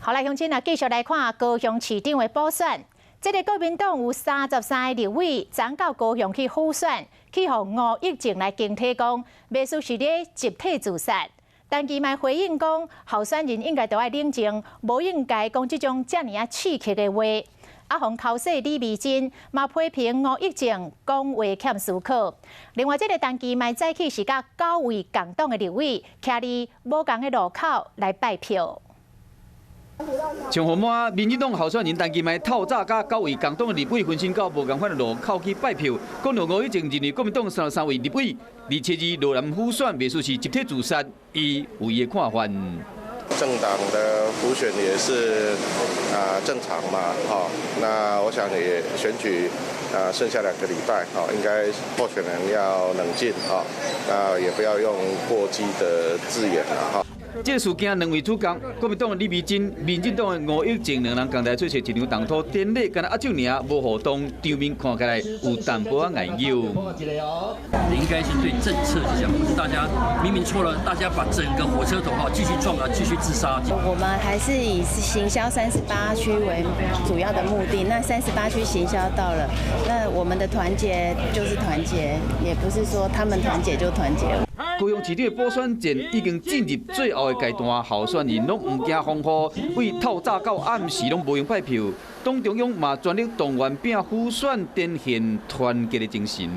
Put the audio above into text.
好來，鄉親啊，繼續來看高雄市長的補選。這个國民黨有33個立委，昨到高雄去輔選，去予吳益政來攻體講，袂輸是咧集體自殺。陳其邁回應講，候選人應該都愛冷靜，無應該講這種遮爾仔刺激的話。啊，予剾洗李眉蓁嘛批評吳益政講話欠思考。另外，這个陳其邁早起是佮九位共黨的立委，徛佇無仝的路口來拜票。像予滿民進黨候選人陳其邁透早佮九位共黨的立委分身到無仝款的路口去拜票，講著吳益政認為國民黨33位立委27日落南輔選袂輸是集體自殺，伊有伊的看法。政黨的輔選也是啊正常嘛，哈，那我想也選舉啊剩下2個禮拜，哈，應該候選人要冷靜，哈，那也不要用過激的字眼啦，哈。這个事件兩位主角，國民黨的李眉蓁、民進黨的吳益政兩人仝台出席一場動土典禮，干焦握手爾，無互動，場面看起來有淡薄仔礙扭。應該是對政策是這樣，不是大家明明錯了，大家把整個火車頭哈繼續撞啊，繼續自殺。我們還是以行銷38區為主要的目的，那三十八區行銷到了，那我們的團結就是團結，也不是說他們團結就團結。高雄市長的補選戰已經進入最後的階段，候選人攏毋驚風雨，對透早到暗時攏無閒拜票。黨中央嘛全力動員拼輔選，展現團結的精神。